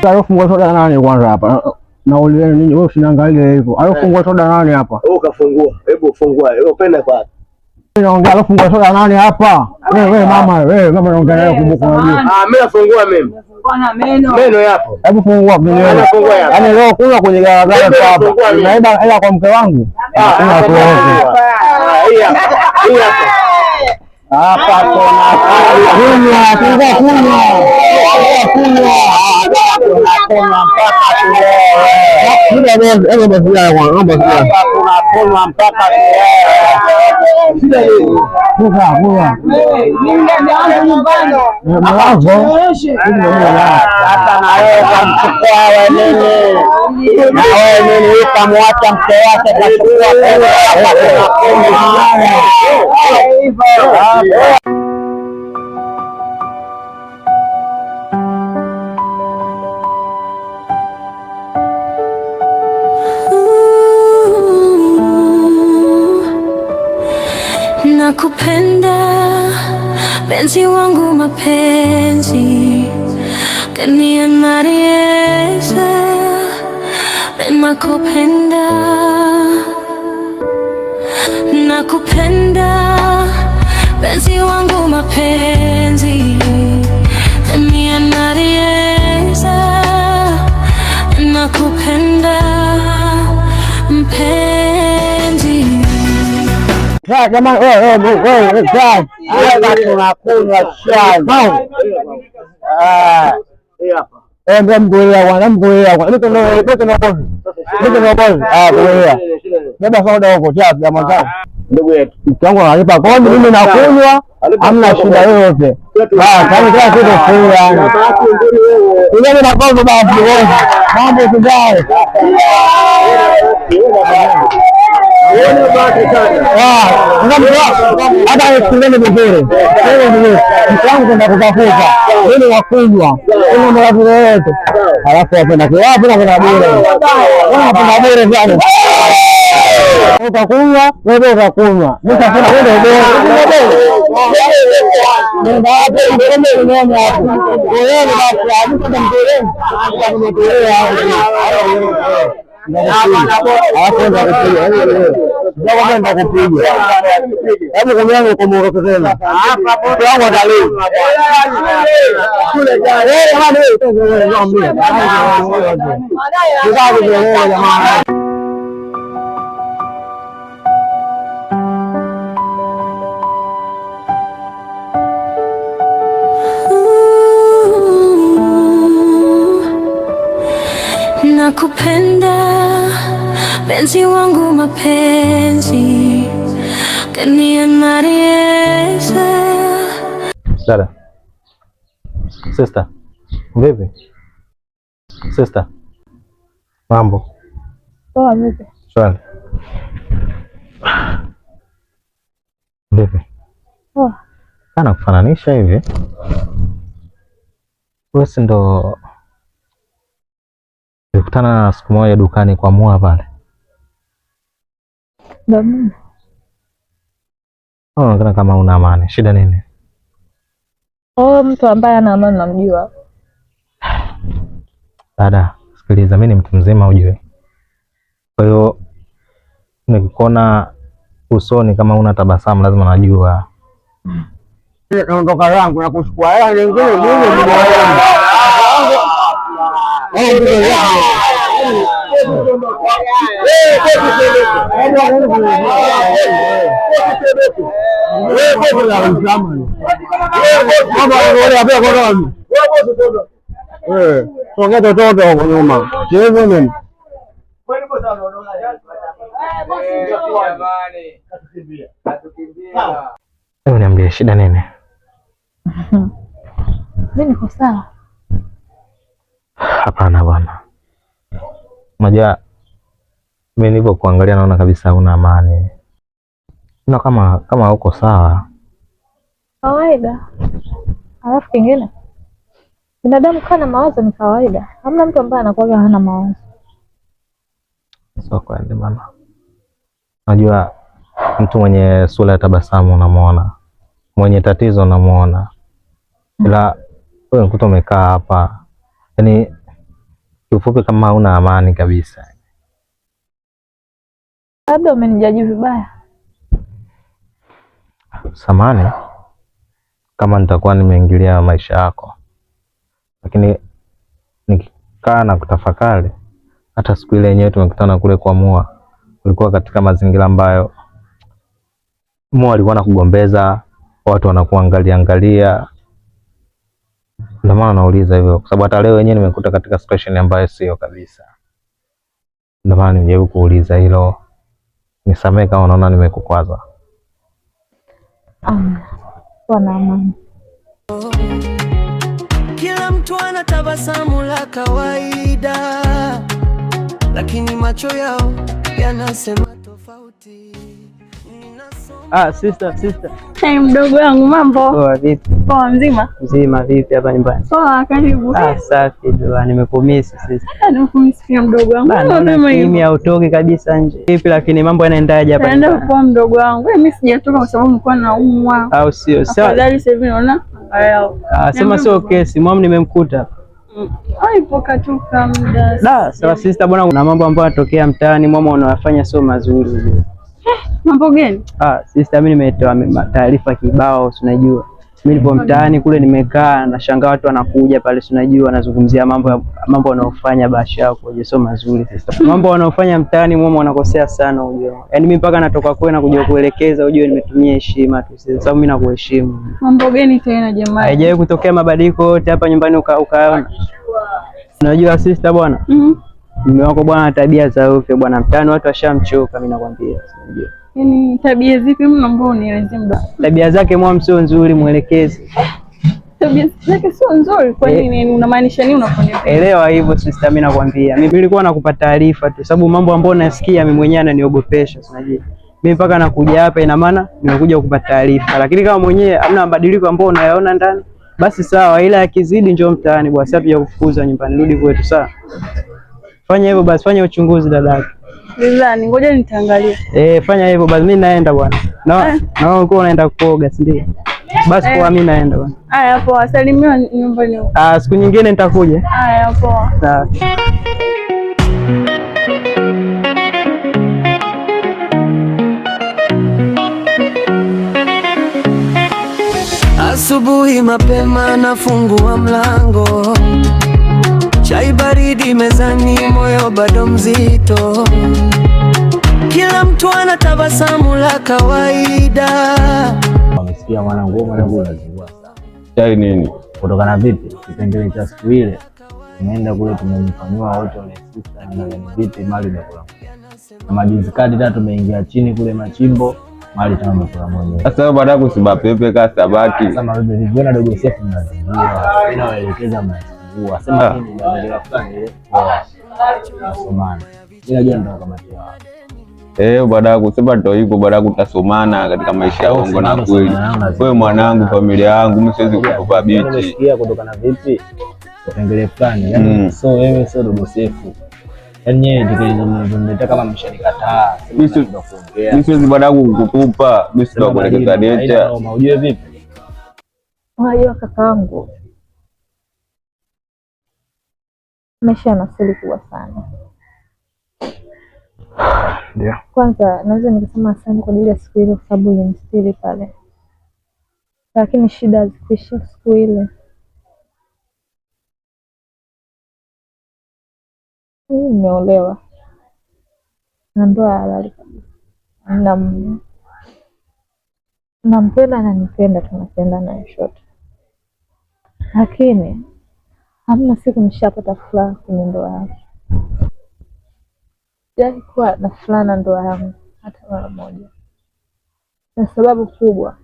Alofungua soda nani kwanza hapa? Na ule nini wewe usiniangalie hivyo. Alofungua soda nani hapa? Wewe kafungua. Hebu fungua. Wewe upende kwa. Naongea alofungua soda nani hapa? Wewe mama, wewe mama naongea naye kumbuka unajua. Ah, mimi nafungua mimi. Fungua meno. Meno yapo. Hebu fungua meno. Nafungua yapo. Yaani leo kula kwenye garagara hapa. Naiba hela kwa mke wangu. Hakuna kuoga. Hii hapa. Hii hapa. Hapa tuna kunywa, kunywa, kunywa. Tunakunywa mpaka tulewe. Hapa tunakunywa mpaka tulewe. Hata na wewe kamchukua wewe nini? Na wewe nini ukamwacha mke wake kachukua pesa. Hapa tunakunywa. Nakupenda penzi wangu mapenzi kania mariesa nakupenda nakupenda penzi wangu mapenzi kania mariesa nakupenda mpenzi. Jamani, wewe chai. Hapa tunakunywa chai. Hii hapa. Mgulia bwana, mgulia bwana. Niko na niko na kozi. Niko na kozi. Ah, gulia. Beba soda huko, chai ya mwenzangu. Ndugu yetu. Mke wangu analipa kodi, mimi nakunywa, hamna shida yoyote. Ah, kama kila kitu free yani. Mimi na kozi basi wewe. Mambo tujae. Hata nisikilizeni vizuri. Mke wangu kwenda kutafuta. Mimi wakunywa. Kuna marafiki wote. Halafu wapenda kwa wapi na kuna bure. Wanapenda bure sana. Utakunywa, wewe utakunywa. Mimi nitafuna wewe bure. Ndio hapo ndio ndio hapo. Wewe basi, mimi nitamtolea. Nitamtolea hapo. Ndakupiga. Hebu kumyangu kumuruka tena. Wangu atalii. Jamani. Nakupenda penzi wangu mapenzi kania mariesa. Dada. Sister. Vipi? Sister. Mambo. Poa, vipi? Shwari. Vipi? Poa. Kana kufananisha hivi. Wewe si ndo nilikutana siku moja dukani kwa Mua pale. Ndo mimi. Unaonekana kama una amani. Shida nini? Oh, mtu ambaye ana amani namjua. Dada, sikiliza, mimi ni mtu mzima ujue. Kwa hiyo nikikuona usoni kama una tabasamu lazima najua. Naondoka yangu na kuchukua hela nyingine mimi ni mwanangu. Songea chochote huko nyuma. Cheze mimi. Hebu niambie shida nini? Mimi niko sawa. Hapana bwana. Unajua mimi nilipokuangalia naona kabisa huna amani. Na kama uko sawa. Kawaida. Alafu kingine, binadamu kana mawazo ni kawaida. Hamna mtu ambaye anakuwa hana mawazo. Sio kweli bwana. Unajua mtu mwenye sura ya tabasamu unamuona, mwenye tatizo unamuona. Ila wewe unakuta umekaa hapa. Yaani Kiufupi kama huna amani kabisa. Labda umenijaji vibaya. Samahani kama nitakuwa nimeingilia maisha yako, lakini nikikaa na kutafakari, hata siku ile yenyewe tumekutana kule kwa Mua, ulikuwa katika mazingira ambayo Mua alikuwa anakugombeza, watu wanakuangalia angalia. Ndio maana nauliza hivyo, kwa sababu hata leo wenyewe nimekuta katika situation ambayo sio kabisa. Ndio maana nimejaribu kuuliza hilo. Nisamee kama unaona nimekukwaza. Kuwa na amani. Kila mtu ana tabasamu la kawaida, lakini macho yao yanasema tofauti. Ah, sister, sister. Hey, mdogo wangu mambo? Poa vipi? Poa mzima? Mzima vipi hapa nyumbani? Poa, karibu. Ah, safi tu, nimekumisi sister. Nimekumisi pia mdogo wangu. Bana, mimi hautoki kabisa nje. Vipi lakini mambo yanaendaje hapa nyumbani? Yanaenda poa mdogo wangu. Mimi sijatoka kwa sababu nilikuwa naumwa. Au sio? Sawa. Afadhali sasa hivi naona angalau. Ah, sema sio kesi, mwamu nimemkuta. Ai, ipo katoka muda. Da, sawa sister bwana, kuna mambo ambayo yanatokea mtaani mwamu unayofanya sio mazuri. Mambo gani? Ah, sister mimi nimetoa taarifa kibao, unajua. Mimi nilipo mtaani kule nimekaa nashangaa watu wanakuja pale, unajua, wanazungumzia mambo wanayofanya basha yako, je, sio mazuri sister. Mambo wanayofanya mtaani mwamu wanakosea sana unajua. Yaani mimi mpaka natoka kwenu kuja kuelekeza unajua, nimetumia heshima tu sister, sababu mimi nakuheshimu. Mambo gani tena jamani? Haijawahi kutokea mabadiliko yote hapa nyumbani ukaona. Unajua sister bwana? Mume wako bwana tabia za ovyo bwana, mtaani watu washamchoka mimi nakwambia. Unajua. Yaani tabia zipi mno ambao unielezee mdogo? Tabia zake mwa sio nzuri, mwelekeze. Tabia zake sio nzuri kwa nini? Unamaanisha nini unafanya? Elewa hivyo sister, mimi nakwambia. Mimi nilikuwa nakupa taarifa tu sababu mambo ambayo nasikia mimi mwenyewe yananiogopesha, unajua. Mimi mpaka nakuja hapa ina maana nimekuja kukupa taarifa. Lakini kama mwenyewe hamna mabadiliko ambayo unayaona ndani, basi sawa, ila yakizidi njoo mtaani bwana, sasa tuja kufukuza nyumbani, rudi kwetu sawa. Fanya hivyo basi, fanya uchunguzi dadake. Nidhani ngoja nitaangalia. Fanya hivyo basi, mimi naenda bwana. Na na uko unaenda kuoga, si ndio? Basi poa, mimi naenda bwana. Haya poa, salimiwa nyumbani huko. Ah, siku nyingine nitakuja. Haya poa. Sawa. Asubuhi mapema nafungua mlango, chai baridi mezani, moyo bado mzito. Kila mtu ana tabasamu la kawaida. Wamesikia mwanangu, mwanangu unazingua sana. Chai nini? Kutokana vipi? Kipengele cha siku ile tumeenda kule tumemfanyua wote wale sister na vipi mali imekula. Na majuzi kadi tena tumeingia chini kule machimbo, mali tena imekula mwenyewe. Sasa wewe baada kusiba pepe ka sabaki. Sasa mabibi niliona dogo sefu mnazingua. Mimi nawaelekeza mnazingua. Sema nini ndio fulani ile. Nasomana. Mimi najua ndio kama tio. Baada kusema ndio hivyo, baada kutasomana katika maisha ya uongo na kweli. Wewe mwanangu, familia yangu, mimi siwezi kukupa bichi. Nimesikia kutokana vipi? Kipengele fulani. Yaani sio wewe sio dogo sefu. Yaani yeye ndio kama mshanikataa. Mimi siwezi baada kukutupa, mimi sio kuelekeza data. Unajua vipi? Unajua kakaangu, maisha yana siri kubwa sana. Ndio. Kwanza naweza nikasema asante kwa ajili ya siku ile kwa sababu ulinistiri pale. Lakini shida hazikuishia siku ile. Mimi nimeolewa na ndoa ya halali kabisa. Nampenda na nipenda, tunapenda na short. Lakini hamna siku nishapata furaha kwenye ndoa yangu. Sijawahi kuwa na furaha na ndoa yangu hata mara moja. Na sababu kubwa,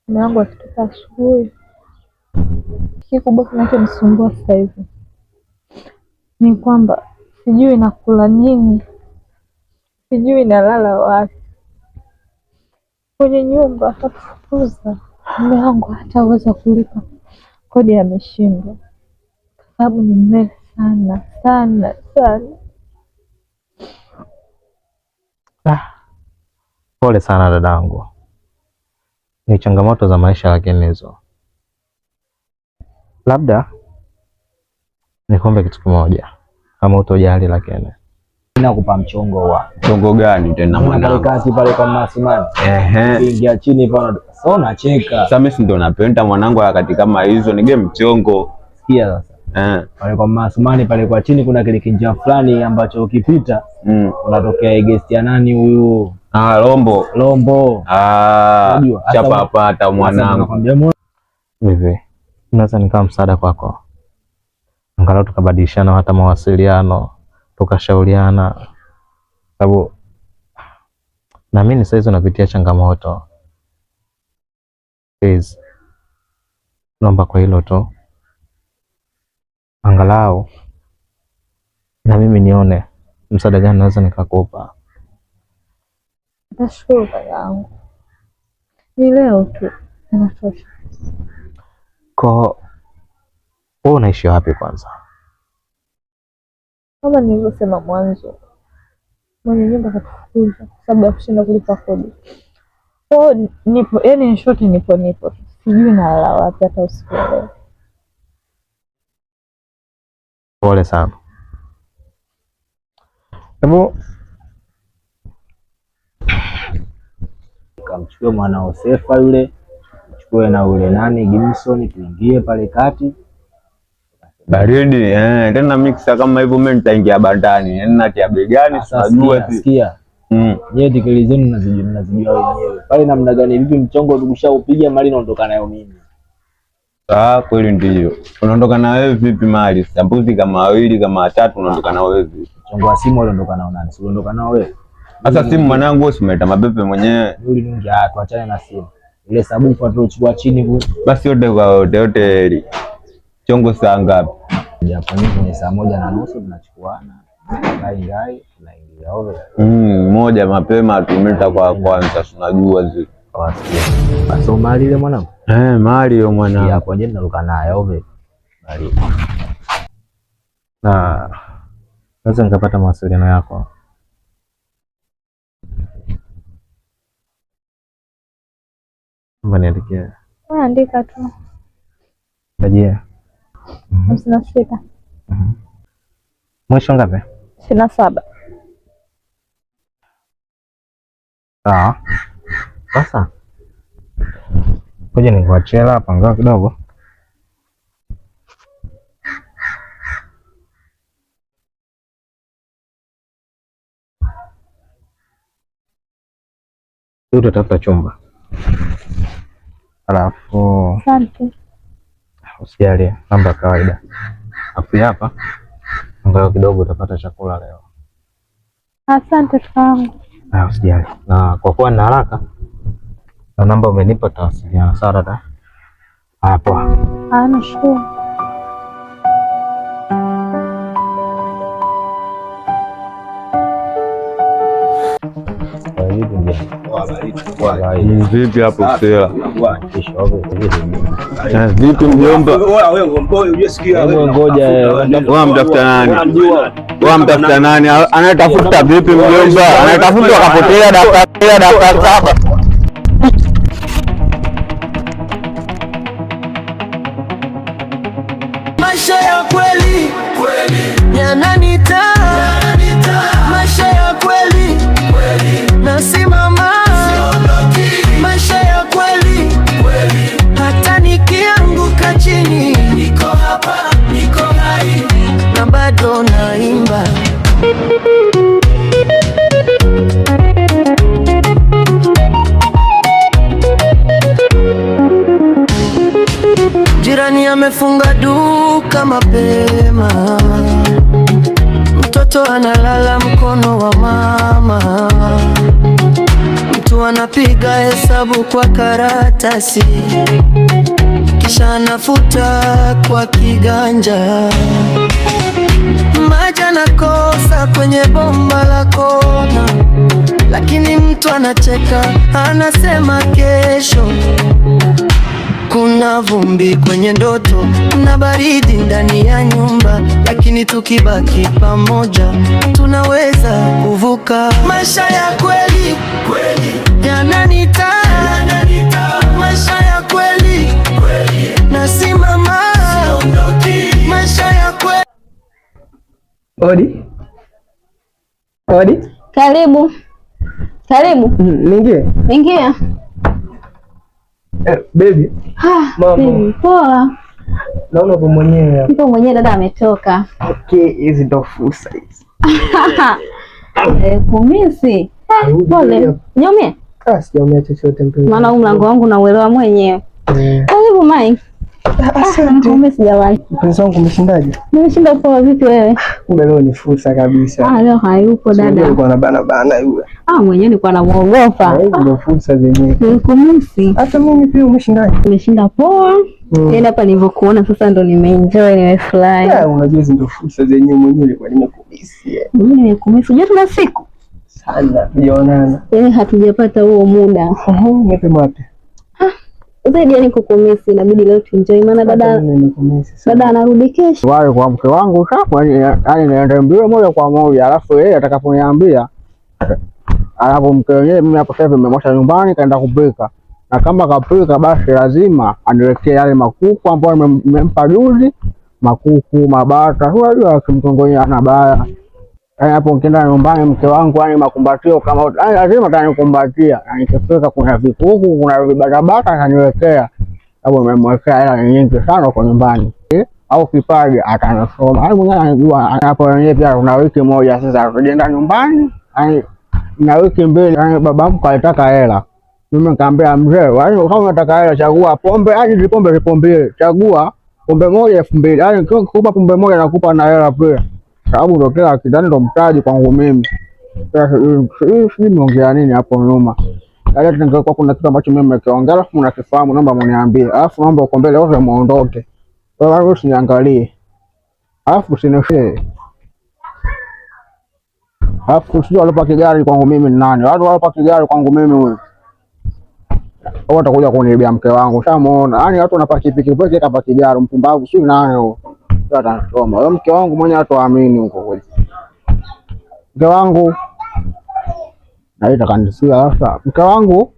mume wangu akitoka asubuhi, kikubwa kinachonisumbua sasa hivi ni kwamba sijui nakula nini, sijui nalala wapi. Kwenye nyumba akatufukuza, mume wangu hataweza kulipa kodi, ameshindwa kwa sababu ni mrefu sana sana sana. Pole sana dadangu, ni changamoto za maisha, lakini hizo. Labda nikombe kitu kimoja. Kama utojali lakini. Nakupa mchongo wa. Mchongo gani tena Pale mwanangu? kati pale kwa Masumani. Ehe. Ingia chini pale sasa unacheka. Sasa mimi si ndo napenda mwanangu harakati kama hizo, nige mchongo. Sikia sasa. Pale kwa Masumani pale kwa chini kuna kile kinjia fulani ambacho ukipita unatokea guest ya nani huyu? Ah, Lombo. Lombo. Ah, Unajua, chapa pata mwanangu. Nakwambia mwana Vipi? Naweza nikawa msaada kwako. Angalau tukabadilishana hata mawasiliano, tukashauriana. Sababu naamini sasa hizi unapitia changamoto. Please. Naomba kwa hilo tu. Angalau na mimi nione msaada gani naweza nikakupa. Nashukuru kaka yangu, ni leo tu inatosha. Kwa wewe unaishi wapi kwanza? Kama nilivyosema mwanzo, mwenye nyumba katufukuza kwa sababu ya kushinda kulipa kodi. Kwa hiyo nipo, yani in short nipo, sijui nalala wapi hata usiku wa leo. Pole sana. Hebu kamchukue mwana Yosefa yule, chukue na yule nani Gimson, tuingie pale kati. Baridi tena mixer kama hivyo mimi nitaingia bandani. Yaani natia begani Sasa sijua si. sikia. Nyewe tikeli zenu mnazijua wenyewe. Pale namna gani vipi mchongo tukishaupiga mali naondoka nayo mimi. Ah, kweli ndio. Unaondoka na wewe vipi mali? Sasa mbuzi kama wawili kama watatu unaondoka na wewe vipi? Mchongo wa simu aliondoka nao nani? Si uliondoka nao wewe? Sasa simu mwanangu wewe umeleta mapepe mwenyewe. Yule nungi, ah, tuachane na simu. Ile sabufa tuliochukua chini kule. Basi yote kwa yote yote heri. Chongo saa ngapi? Japo ni kwenye 1:30 tunachukuana. Ngai ngai tunaingia over. Moja mapema tumeta kwa kwanza tunajua zile. Wasikia. Basi mali ile mwanangu. Mali hiyo mwanangu. Ya kwa nje tunaruka nayo over. Mali. Na naweza nikapata mawasiliano yako. Naomba niandikie. Wewe andika tu. Tajia. 56. Mwisho ngapi? 27. Sawa. Sasa ngoja nikuachie hapa angalau kidogo. Utatafuta chumba. Alafu Asante. usijali, namba ya kawaida. Alafu hapa angalau kidogo utapata chakula leo. Asante kakaangu. Ah, usijali. Na kwa kuwa nina haraka na namba umenipa, tutawasiliana. Sawa dada? Haya, poa. Ah, nashukuru. Vipi hapo Sela? Vipi mjomba? Wewe mtafuta nani? Wewe mtafuta nani? Anatafuta vipi mjomba? Anatafuta akapotea dakika 7. Maisha ya kweli yananita, maisha ya kweli nasimama, maisha ya kweli hata nikianguka chini niko hapa, niko hai na bado naimba. Jirani amefunga duka mapema, mtoto analala mkono wa mama, mtu anapiga hesabu kwa karatasi, kisha anafuta kwa kiganja. Maji anakosa kwenye bomba la kona, lakini mtu anacheka, anasema kesho. Kuna vumbi kwenye ndoto na baridi ndani ya nyumba, lakini tukibaki pamoja tunaweza kuvuka. Maisha ya kweli yananita, maisha ya kweli nasimama, maisha ya kweli. Odi. Odi. Karibu. Karibu. Niingie? Ingia. Baby. Mambo. Poa. Naona upo mwenyewe hapa. Nipo mwenyewe, dada ametoka. Okay, hizi ndo fursa hizi. Kumisi. Pole. Nyumie? Ah, sijaumia chochote mpenzi. Maana huu mlango wangu nauelewa mwenyewe. Karibu Mike. Asante. Mimi sijawahi. Mpenzi wangu umeshindaje? Nimeshinda poa, vipi wewe? Kumbe leo ni fursa kabisa. Ah, leo hayupo dada. Alikuwa anabana bana yule. Ah, mwenyewe nilikuwa namuogopa. Hizi ndo fursa zenyewe. Nikumisi. Hata mimi pia umeshindaje? Nimeshinda poa. Yaani hapa nilivyokuona sasa ndo nimeenjoy, nimefurahi. Unajua hizi ndo fursa zenyewe, mwenyewe nilikuwa nimekumisi. Mimi nimekumisi. Unajua tuna siku sana tujaonana. Yaani hatujapata huo muda. Nipe mapya. Zaidi yani kukumisi, inabidi leo tuenjoy maana dada dada anarudi kesho. Wale kwa mke wangu sasa, yaani naenda mbio moja kwa moja, alafu yeye atakaponiambia, alafu mke wenyewe mimi hapo sasa nimemwacha nyumbani kaenda kupika. Na kama kapika basi lazima aniletee yale makuku ambayo nimempa juzi, makuku, mabata. Unajua kimtongonya ana baya. Yaani hapo nikienda nyumbani mke wangu yani makumbatio kama yani lazima atanikumbatia. Na nikifika kuna vikuku, kuna vibatabata ataniwekea. Sababu nimemwekea hela nyingi sana kwa nyumbani. Au kipaji atanisoma. Yaani mwenyewe anajua hapo wenyewe pia kuna wiki moja sasa tunaenda nyumbani. Yaani na wiki mbili yani babangu alitaka hela. Mimi nikamwambia mzee, yaani kama unataka hela chagua pombe, yaani pombe zipo mbili. Chagua pombe moja 2000. Yaani ukikupa pombe moja nakupa na hela pia. Sababu ndo kila kitu ndo mtaji kwangu mimi. Sasa sijui nimeongea nini hapo nyuma. Yaani ningekuwa kuna kitu ambacho mimi nimekiongea alafu mnakifahamu naomba mniambie. Alafu naomba uko mbele wote muondoke. Wewe usiniangalie. Alafu usinishee. Alafu sijui walopaki gari kwangu mimi ni nani? Watu walopaki gari kwangu mimi huyu. Wao watakuja kuniibia mke wangu. Ushamuona? Yaani watu wanapaki pikipiki kapaki gari mpumbavu sio nani huyo. Atasoma. Wewe mke wangu mwenyewe hataamini huko kweli. Mke wangu naita kanisia sasa. Mke wangu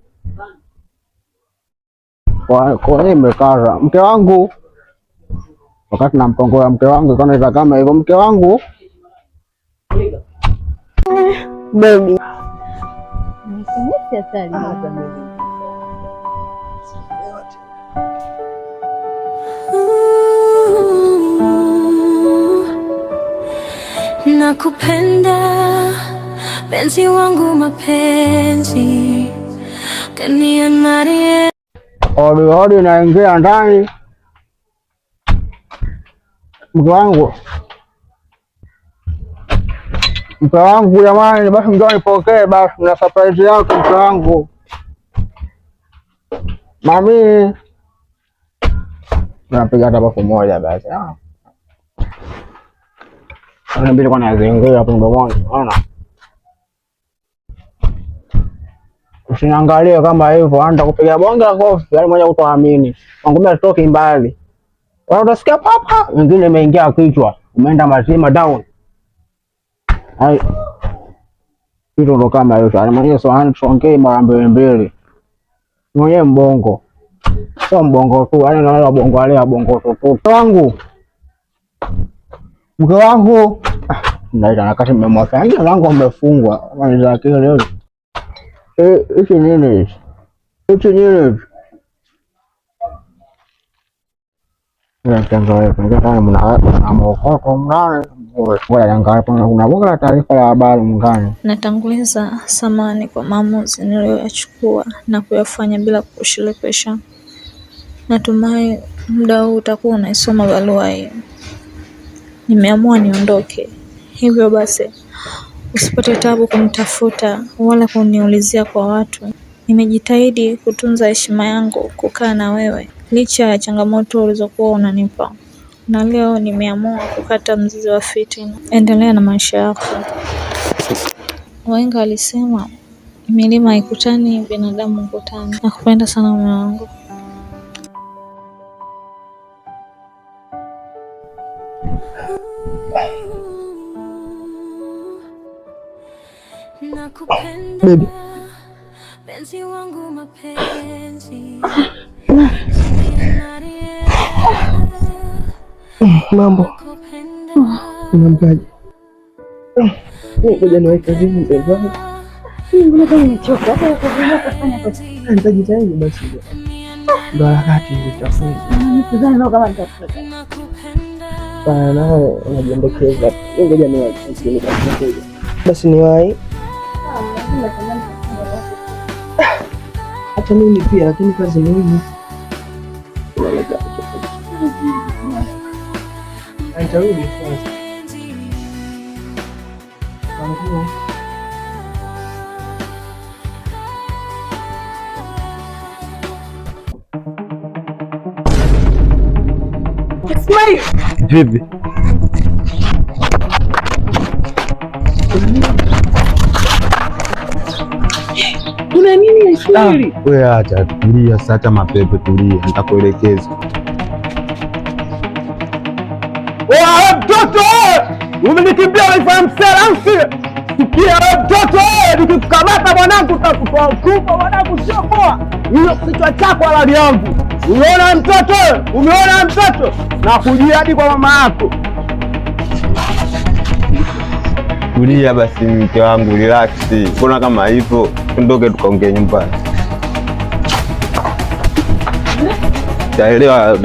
kwa nini nimekaza? Mke wangu wakati namtongoa mke wangu ikaona kama hivyo mke wangu Baby. Nikumisi hatari. Nakupenda penzi wangu mapenzi kaniamarie. Odi odi naingia ndani. Mke wangu. Mke wangu jamani, basi njoo nipokee basi na surprise yako mke wangu. Mami. Napiga hata bafu moja basi. Ana mbili kwa nazingia hapo mdomoni. Unaona? Usiniangalie kama hivyo, anda kupiga bonge la kofi, yaani mmoja kutoamini. Kwangu mimi sitoki mbali. Wewe utasikia papa, wengine imeingia kichwa, umeenda mazima down. Ai. Hilo ndo kama hiyo. Yaani mwenyewe sio hani tuongee mara mbili mbili. Mwenyewe mbongo. Sio mbongo tu, yaani naona bongo wale bongo tu. Wangu. Mke wangu naita na kati mmemwaka. Yaani lango umefungwa. Maliza akili leo. Hichi nini hichi? Hichi nini hichi? Taarifa ya habari mungani. Natanguliza samahani kwa maamuzi niliyoyachukua na kuyafanya bila kukushirikisha. Natumai muda huu utakuwa unaisoma barua hii. Nimeamua niondoke. Hivyo basi, usipate tabu kunitafuta wala kuniulizia kwa watu. Nimejitahidi kutunza heshima yangu kukaa na wewe licha ya changamoto ulizokuwa unanipa. Na leo nimeamua kukata mzizi wa fitina. Endelea na maisha yako. Wahenga walisema milima haikutani, binadamu hukutana. Nakupenda sana mume wangu. Nakupenda Baby. penzi wangu mapenzi Mambo. Unaamkaje? Ngoja niweke kazini mpenzi wangu. Mbona kama nimechoka? Hata kazi yako kufanya kazi. Nitajitahidi basi. Ndo harakati hizi chafu. Sidhani leo kama nitafika. Bana nawe unajiendekeza. Ngoja niwahi. Basi niwahi. Hata mimi pia, lakini kazi muhimu. Nitarudi sasa. Wangu. Ismail. Vipi? Kuna nini Ismail? Wewe acha, tulia sasa, acha mapepe, tulia, nitakuelekeza. Wewe mtoto, umenikimbia unaifanya msela au sio? Sikia wewe mtoto, nikikukamata mwanangu utakutoa utumbo mwanangu, sio poa. Hiyo kichwa chako halali yangu. Umeona mtoto? Umeona mtoto? Na kujia hadi kwa mama yako. Tulia basi mke wangu, relax. Mbona kama hivyo? Tuondoke tukaongee nyumbani. Taelewa.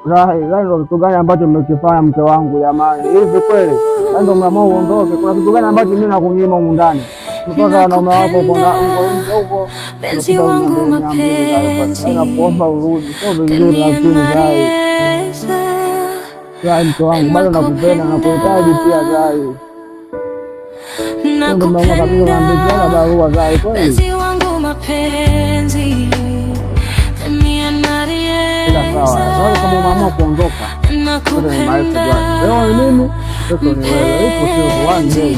Rai, rai ndo kitu gani ambacho mmekifanya mke wangu jamani? Hivi kweli? Rai ndo mmeamua uondoke. Kuna kitu gani ambacho mimi nakunyima humu ndani? Mpaka wanaume wako huko huko. Penzi wangu mapenzi. Nakuomba urudi. Sio vizuri lakini Rai. Rai mke wangu bado nakupenda na nakuhitaji pia Rai. Ndo mmeamua kabisa unaandikiana barua Rai kweli? Penzi wangu mapenzi. Ila sawa. Sasa kama umeamua kuondoka, leo ni mimi, kesho ni wewe. Ipo sio one day.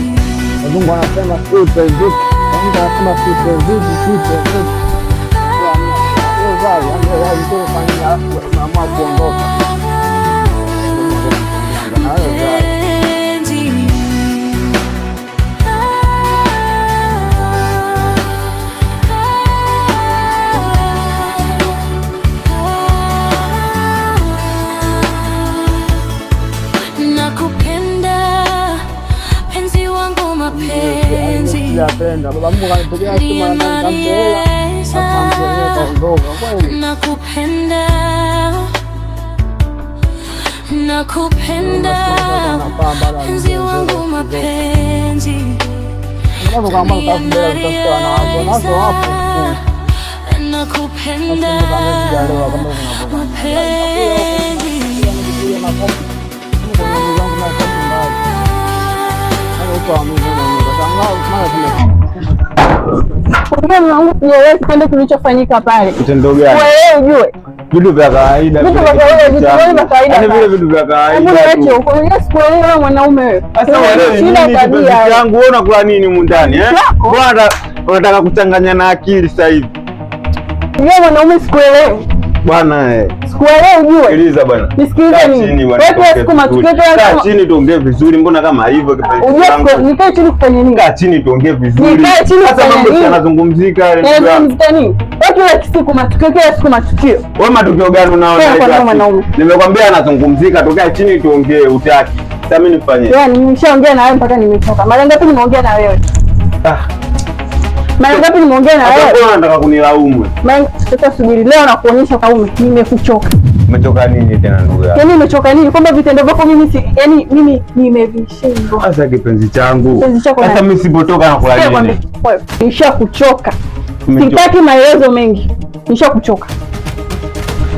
Wazungu wanasema sipe vipi? Wazungu wanasema sipe vipi, sipe vipi. Hiyo Rai, yaani Rai ndio kwa nini alafu umeamua kuondoka? Na wewe Rai. Nakupenda penzi wangu mapenzi. Sijapenda. Baba Mungu kanipigia simu anataka nikampe hela. Akampe kaondoka kweli. Nakupenda, nakupenda penzi wangu mapenzi. Unaweza kama utafuta utafuta wanawake, wanawake wapo. Nakupenda mapenzi. Mume wangu sijaelewa kitendo kilichofanyika pale. Kitendo gani? Wewe ujue. Vitu vya kawaida. Vitu vya kawaida, vitu vya kawaida. Yaani vile vitu vya kawaida. Hebu niache huko. Unajua sikuelewi wewe mwanaume wewe. Sasa wewe Shida nini tabia. kipenzi changu wewe unakula nini humu ndani eh? Mbona unataka kuchanganya na akili sasa hivi? Wewe mwanaume sikuelewi. Bwana eh. Sikuelewi ujue. Sikiliza bwana. Nisikilize Kaa nini? chini bwana, Wewe kila tuongee siku matukio vizuri. kila Kaa siku. chini tuongee vizuri, mbona kama hivyo kipenzi Ujue changu? nikae chini kufanya nini? Kaa chini tuongee vizuri. Nikae chini Sasa kufanya mambo nini? yanazungumzika yale ndugu yangu. Yanazungumzika nini? Wewe kila siku matukio, kila siku matukio. Wewe matukio gani unaona? Sasa hivi kwa ati? mwanaume. Nimekwambia anazungumzika, tukae chini tuongee, utaki. Sasa mimi nifanye. Yaani nimeshaongea na wewe mpaka nimechoka. Mara ngapi nimeongea na wewe? Ah. Mara ngapi nimeongea na Sasa wewe? mbona unataka kunilaumu? Mara sasa subiri leo nakuonyesha kaume nimekuchoka. Umechoka nini tena ndugu yangu? Yaani umechoka nini? Kwamba vitendo vyako mimi si yaani mimi nimevishindwa. Sasa kipenzi changu. Kipenzi chako Sasa nani? mimi sipotoka na kula Sikia nini? kwambie, wewe, nishakuchoka. Umechoka. Sitaki maelezo mengi. Nishakuchoka.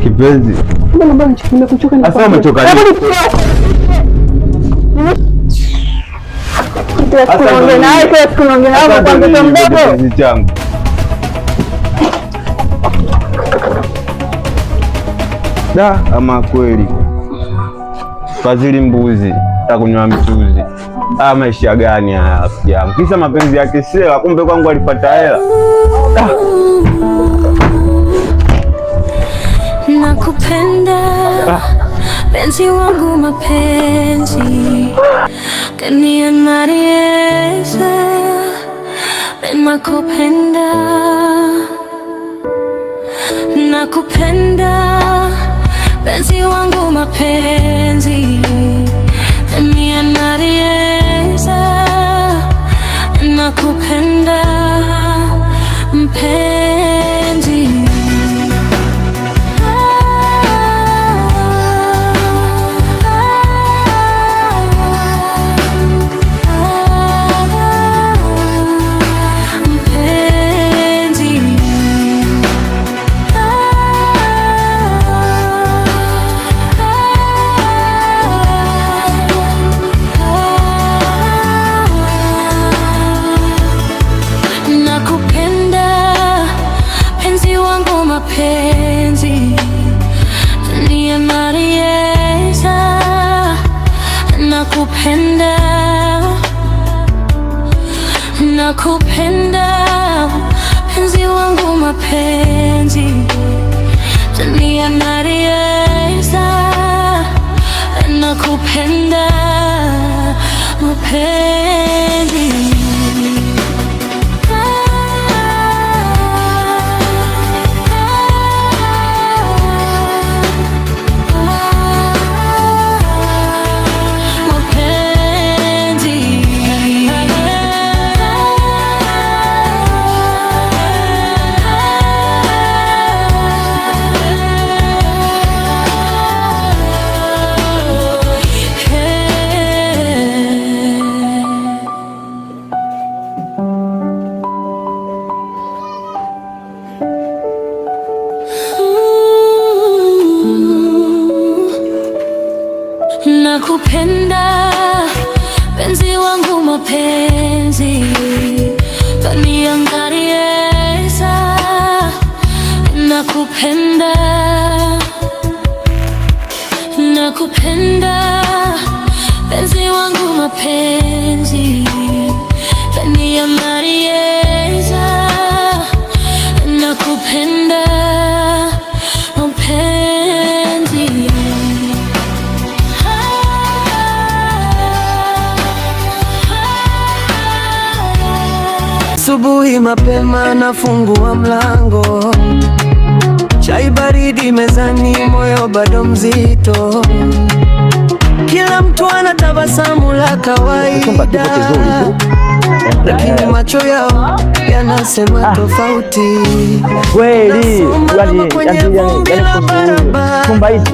Kipenzi. Mbona mbona nimekuchoka ni Sasa umechoka Hebu nini? nifikirie. Kila siku naongea na wewe, kila siku naongea na wewe Sasa kwa ndio mtoto nini mdogo. kipenzi changu? Da, ama kweli Fadhili mbuzi takunywa mchuzi. Ah, maisha gani haya rafiki yangu? Kisa mapenzi ya kisela, kumbe kwangu alipata hela. Nakupenda penzi wangu mapenzi. Kaniamarieza nakupenda, nakupenda Penzi wangu mapenzi, nianarieza, nakupenda mpenzi. Mpenzi. Nakupenda penzi wangu mapenzi, nianarieza, nakupenda, nakupenda penzi wangu mapenzi, nianarieza, nakupenda mapenzi. Mapenzi. Nakupenda penzi wangu mapenzi, taniangarieza, nakupenda, nakupenda penzi wangu mapenzi, taniangarieza, nakupenda mapenzi. Asubuhi mapema nafungua mlango, chai baridi mezani, moyo bado mzito. Kila mtu ana tabasamu la Chumba kipo kawaida, kizuri tu. lakini macho yao yanasema tofauti. Kweli, Nasoma yani namba kwenye yani yani vumbi yani la kuhusu barabara, chumba hichi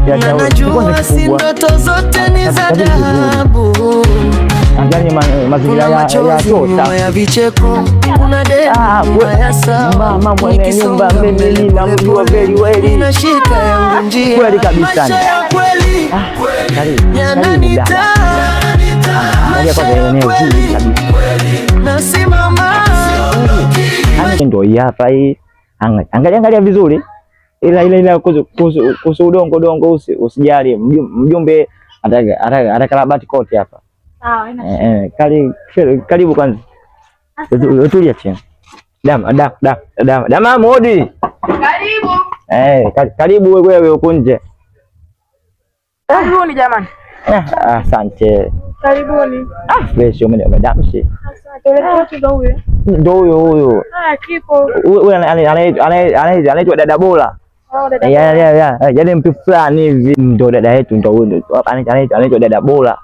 na kwanza najua si kikubwa ndoto zote ni za kabisa kizuri. dhahabu. Yani mazingira Kuna ya machozi choo nyuma safi. ya vicheko, kuna deni Ah, nyuma ya sawa. mama mwenye nyumba Nikisonga mimi mbele ninamjua polepole, very well. ninashika yangu njia. Kweli kabisa. Maisha ya kweli Karibu, karibu dada. yananita, Angalia maisha kwanza ya eneo zuri kweli kabisa. nasimama. Yaani ndio hii hapa hii. Angalia angalia vizuri. Ila ila ila kuhusu udongo udongo usijali. Mjumbe atakarabati kote hapa. Sawa, haina Karibu kwanza. Tulia chini. Dam dam dam dam dam modi. Karibu. Karibu wewe huko nje. Karibuni jamani. Asante. Karibuni. Fresh umedamshi. Asante. Ule mtoto ndo huyo. Ndio huyo huyo. Ah, kipo. Huyo anaitwa dada bora. Oh, dada. Ya. Yaani mtu fulani hivi ndio dada yetu, ndio huyo anaitwa dada bora.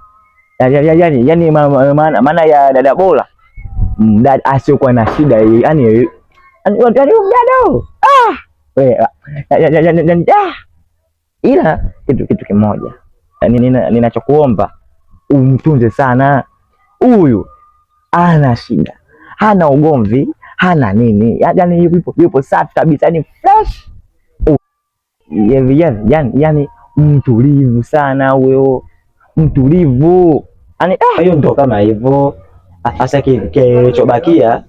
Yaani maana ya dada bora, mdada asiyokuwa na shida, yaani yaani mdada huyo. Ila kitu kimoja ninachokuomba umtunze sana huyu, ana shida, hana ugomvi, hana nini, yaani yupo safi kabisa, yani fresh, yani mtulivu sana huyo, mtulivu yani. Hiyo ndo kama hivyo. Sasa kilichobakia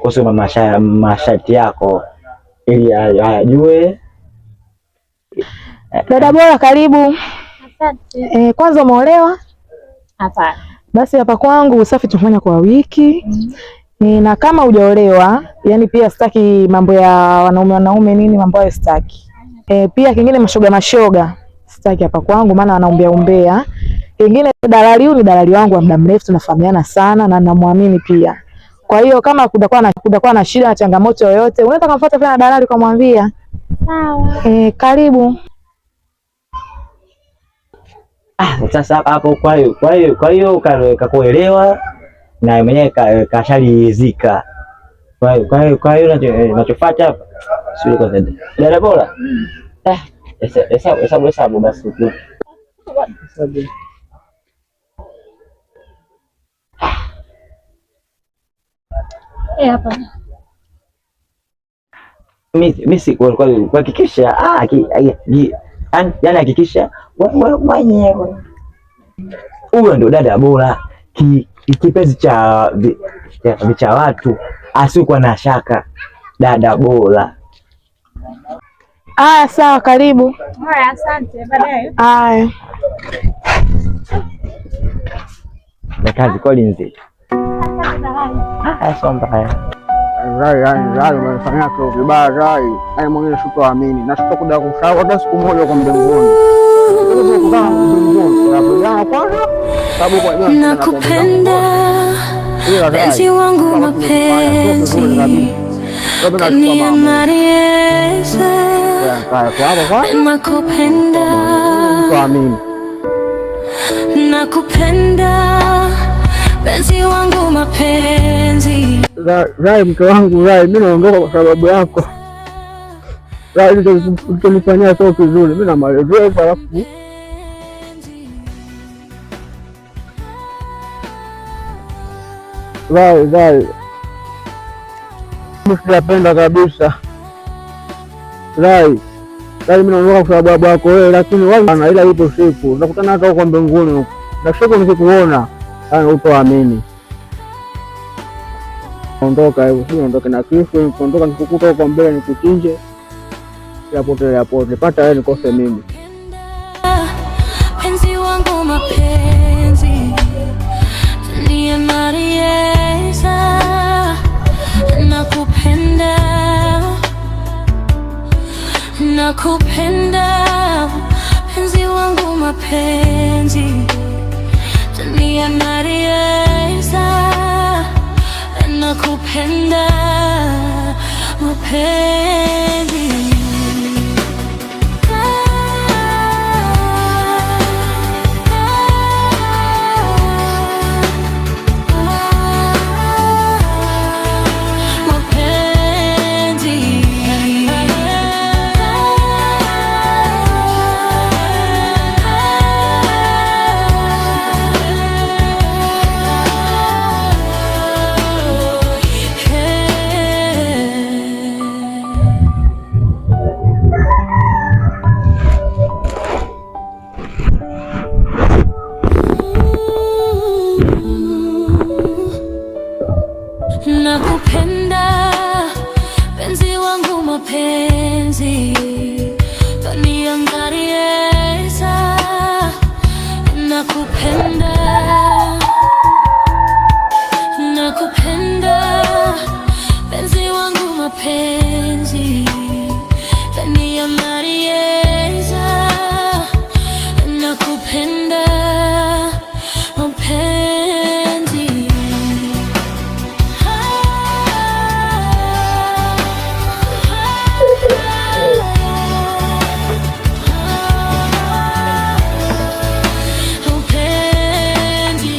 kusoma masharti yako ili ajue. Dada bora, karibu. Asante. Kwanza umeolewa? Hapana. Basi hapa kwangu usafi tunafanya kwa wiki. Na kama hujaolewa, yani pia sitaki mambo ya wanaume wanaume nini, mambo hayo sitaki. Pia kingine mashoga mashoga sitaki hapa kwangu, maana wanaumbea umbea. Kingine dalali huyu ni dalali wangu wa muda mrefu, tunafahamiana sana na namwamini pia. Kwa hiyo kama kutakuwa na shida na changamoto yoyote, unaweza kumfuata pia na dalali kumwambia. Sawa. Karibu. Sasa hapo kwa hiyo kakuelewa na mwenyewe kashalizika. Kwa hiyo nachofuata hapa sio kwa dada bora. Hesabu hesabu hesabu basi. Hesabu. Hapa. Mimi si kuhakikisha yani hakikisha wewe mwenyewe huyo ndio dada bora kipenzi cha watu asiokuwa na shaka, dada bora. Aya, sawa, karibu. Haya, asante. Baadaye. Aya. Na kazi kweli nzito. Sio mbaya. Rai, yani Rai umenifanyia kitu vibaya Rai. Yaani mwenyewe sitoamini na sitokuja kusahau hata siku moja kwa mbinguni. Kukutana mbinguni, tunapigana kwanza sababu kwa jua Nakupenda penzi wangu mapenzi, niamarieza nakupenda, Sitoamini. Nakupenda penzi wangu mapenzi. Rai, mke wangu Rai, mimi naondoka kwa sababu yako. Rai, ulichonifanyia sio kizuri. Mimi namalizia alafu Rai, Rai, mimi sijapenda kabisa. Rai, Rai, mimi naondoka kwa sababu yako wewe, lakini wewe, ila ipo siku nakutana hata huko mbinguni huko, na siku nikikuona, yani utoamini. Ondoka hivyo, si ondoke na kifo, nikuondoka nikikukuta huko mbele nikuchinje, yapote yapote, pata wewe nikose mimi. Penzi wangu mapenzi, niamarieza nakupenda, nakupenda penzi wangu mapenzi, niamarieza nakupenda mapenzi. Mapenzi. Nakupenda penzi wangu mapenzi, taniangarieza nakupenda, nakupenda penzi wangu mapenzi, taniangarieza nakupenda mapenzi. Mapenzi.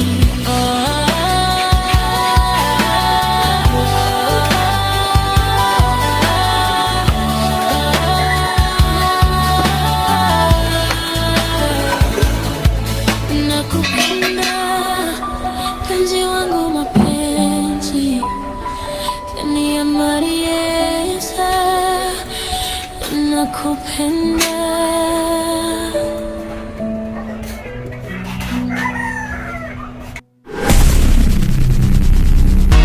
Nakupenda penzi wangu mapenzi, niamarieza nakupenda.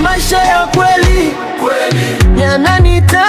Maisha ya kweli yananita.